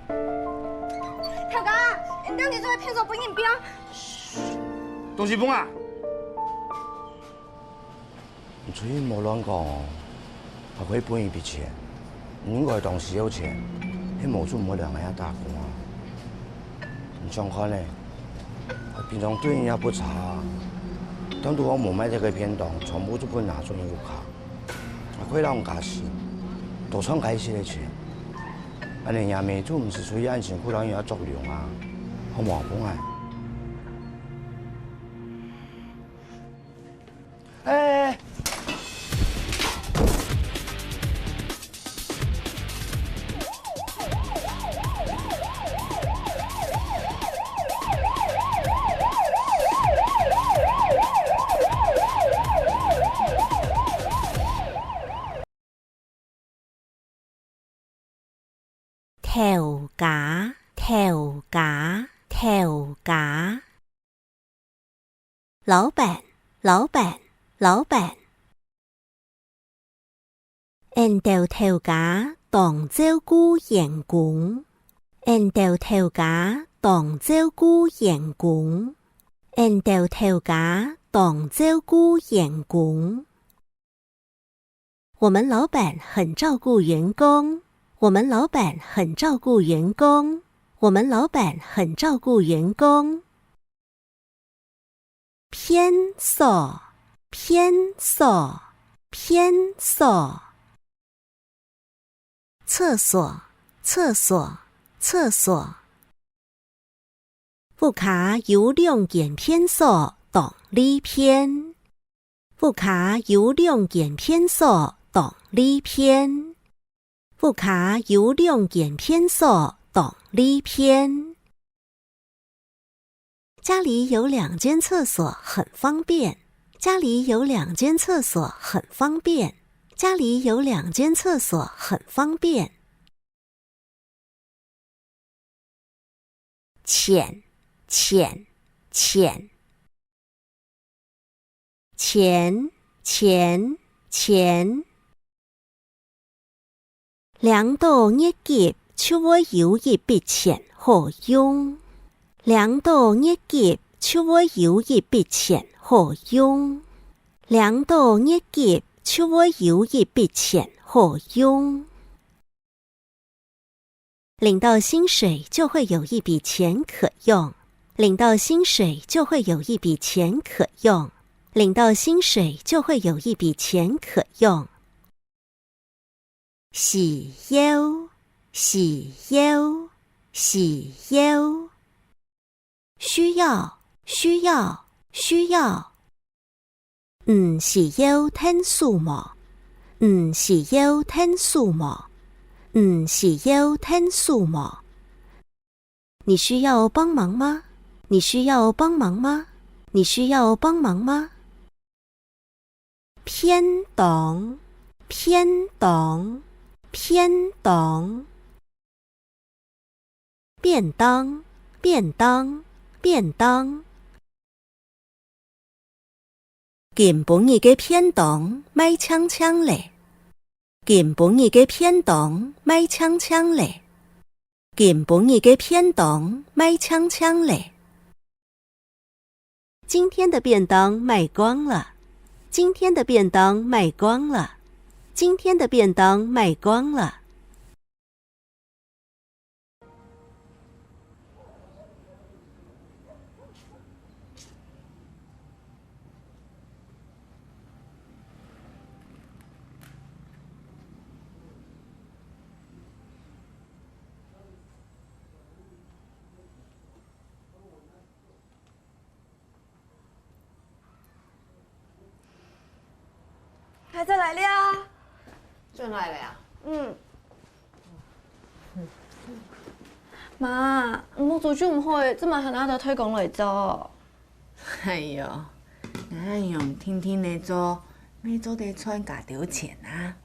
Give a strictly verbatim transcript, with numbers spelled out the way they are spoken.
頭家，你兜人做得騙做分人騙？東西分啊！ 你出去莫亂講哦，阿輝分你筆錢，你應該當時有錢，係無就毋會來𠊎這打工啊。你想看呢，𠊎平常對你也不差啊，但都講無賣忒个便當，全部就分拿轉去屋下。阿輝摎你加薪，多賺該一息个錢，恁樣阿姆就毋使出去恁辛苦摎你兜作勞啊，好無啊，阿輝？ 哎，頭家，頭家，頭家。老闆，老闆，老闆。𠊎兜頭家當照顧員工。𠊎兜頭家當照顧員工。𠊎兜頭家當照顧員工。 我們老闆很照顧員工。我們老闆很照顧員工。我們老闆很照顧員工。便所，便所，便所。 廁所，廁所，廁所。屋下有兩間便所當利便。屋下有兩間便所當利便。屋下有兩間便所當利便。 家裡有兩間廁所很方便。家裡有兩間廁所很方便。家裡有兩間廁所很方便。錢，錢，錢。錢，錢，錢。 領到月給就會有一筆錢好用。領到月給就會有一筆錢好用。領到月給就會有一筆錢好用。領到薪水就會有一筆錢可用。領到薪水就會有一筆錢可用。領到薪水就會有一筆錢可用。 需要，需要，需要。需要，需要，需要。你需要𢯭手無？你需要𢯭手無？你需要𢯭手無？ 你需要幫忙嗎？你需要幫忙嗎？你需要幫忙嗎？便當，便當，便當。便當，便當，便當。 今晡日个便當賣淨淨咧。今晡日个便當賣淨淨咧。今晡日个便當賣淨淨咧。今天的便當賣光了。今天的便當賣光了。今天的便當賣光了。 孩子來了。轉來了呀？嗯。媽，目珠就毋好，做麼還拿到代工來做？哎喲，恁樣定定仔做，乜做得賺加兜錢啊？